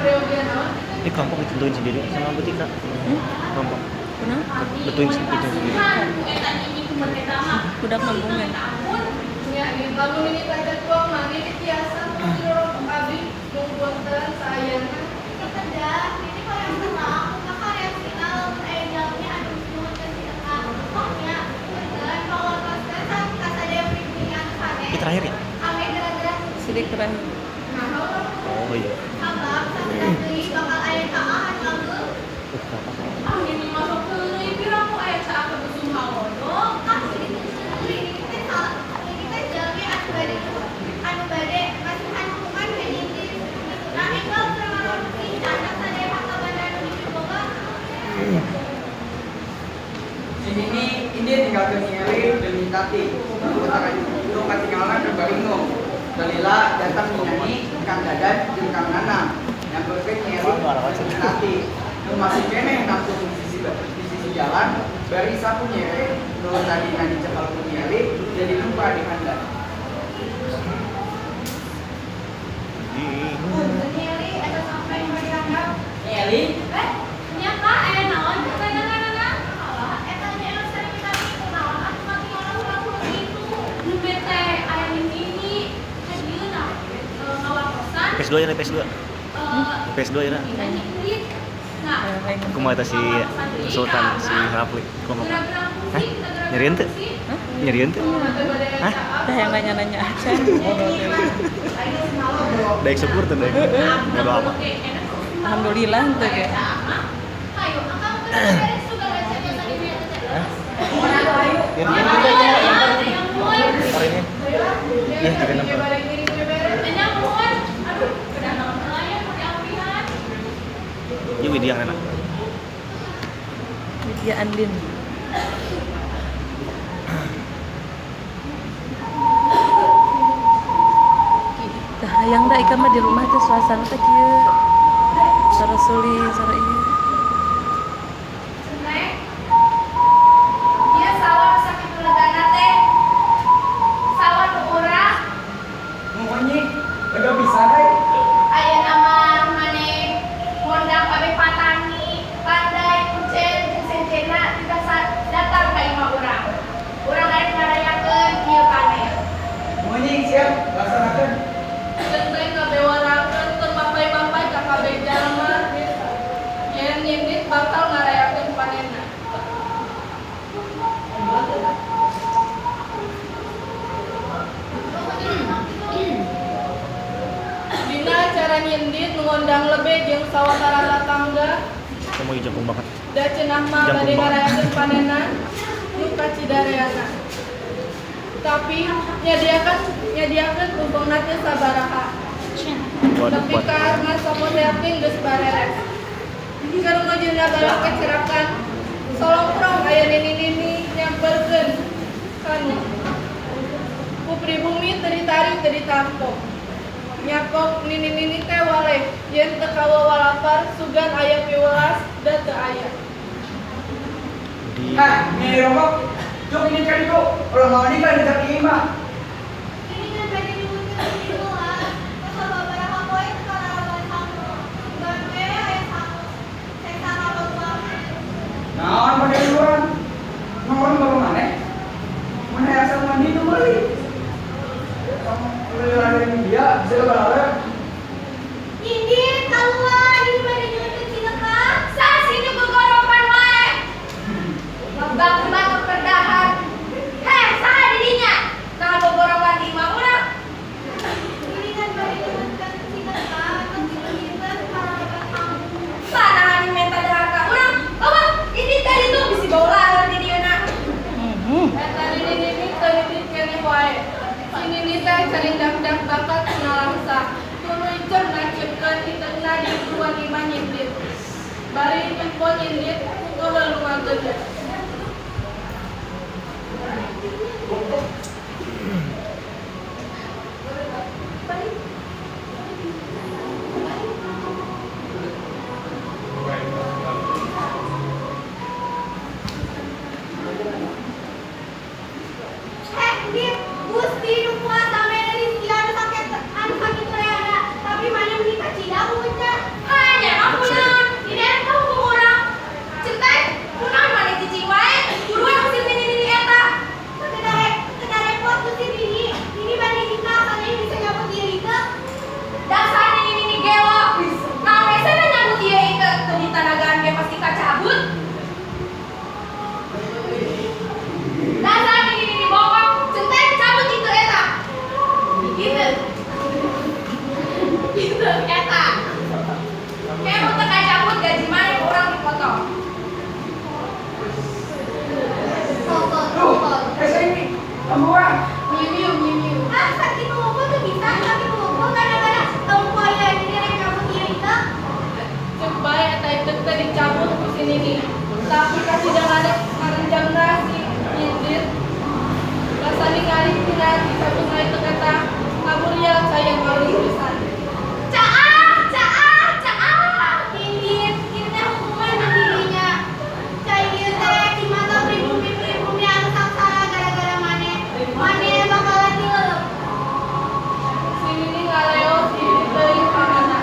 Ini kelompok ditentuin sendiri sama Bu Tika. Kelompok Kunaon? betuin itu sendiri. Budak manggungan. Ini terakhir ya? Sidik terakhir. Oh iya. Kenapa? Si Nini ini tinggalkeun Nyi Eli jeung Nyi Tati. Nu katinggalan keur baringung. Dalila datang Nyi Nani, Kang Dadan jeung Kang Nanang. Nyamperkeun Nyi Eli jeung Nyi Tati. Nu masih keneh nangtung di sisi jalan, bari sapu Nyi Eli nu tadina dicekel ku Nyi Eli jadi lupa di handap. Nyi Eli, PS2 ya, PS2. PS2 ya. Aku mau si Sultan, si Rafli. Kelompok. Hah? Nyerian tuh? Hah? Nyerian tuh? Hah? Dah yang nanya-nanya aja. Daik syukur tuh, daik. Bodo amat. Alhamdulillah tuh ge. Hah? Ya, ini. Iya, juga nempel. Ini Widya yang enak. Widya Andin. Tah hayang da ika mah di rumah teh suasana teh kieu. Suara suling, suara ieu. Nuhun Nyi, lega pisan euy. Nuhun Nyi, siap laksanakeun. Bakal ngarayakeun panenna. Dina acara nyindit ngondang lebe jeung sawatara tatangga Kamu jagung banget. da cenah mah Jangkung bade banget. ngarayakeun panenna nu kacidareana. Tapi nyadiakeun tumpengna teu sabaraha. Waduh, Tapi kuat. karena sapoteakeun geus bareres. Keur ngojilna balak kecerakan, solongprong aya nini-nini nyamperkeun kanu. Ku pribumi teu ditarik teu ditampo. Nyapok nini-nini teh waleh yen teu kawawalapar sugan aya piwelas da teu aya. Di Hah, Nyi Rombok, cuk ini kan itu, ulah mau nikah di kaki imah. Naon pada luaran? Naon baru mana? Mana asal mandi itu beli? Kamu ada di dia, bisa lebar. Batu-batu perdahan. Heh, saha didinya? Nah, boborowan di imah urang. Panahan menta dahar ka urang. Bawa, ini tadi tuh bisi bau laler di dieuna. Eta nini-nini teu nitip keneh wae. Si nini teh carindang-dang bakat nalangsa. Tuluy ceur ngaceupkeun iteungna di buruan imah nyindit. Bari nempo nyindit ku keuheul nu ngageudeut. si Nini. Tapi kasih ngarenjangna si Nyindir. Basa ningali tina sabunga itu kata ngaburial sayang alus pisan. Caah, caah, caah. Nyindir, kita hukuman di dirinya. Cai ieu teh di mata pribumi-pribumi anu sangsara gara-gara maneh. Maneh bakalan dilelep. Si Nini ngaleo si teuing pamana.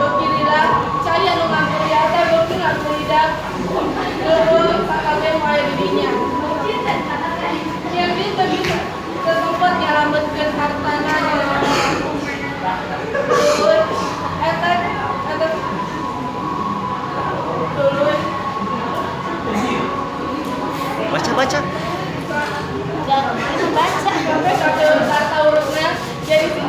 Beuki lila, cai anu ngaburial teh beuki ngagulidak. Leuweung sakabeh nu aya di dinya. Nyindir teu bisa teu sempet nyalametkeun hartana nyalametkeun. Tuluy eta eta tuluy Baca baca. Jangan baca. Sampai kakek harta urutna jadi si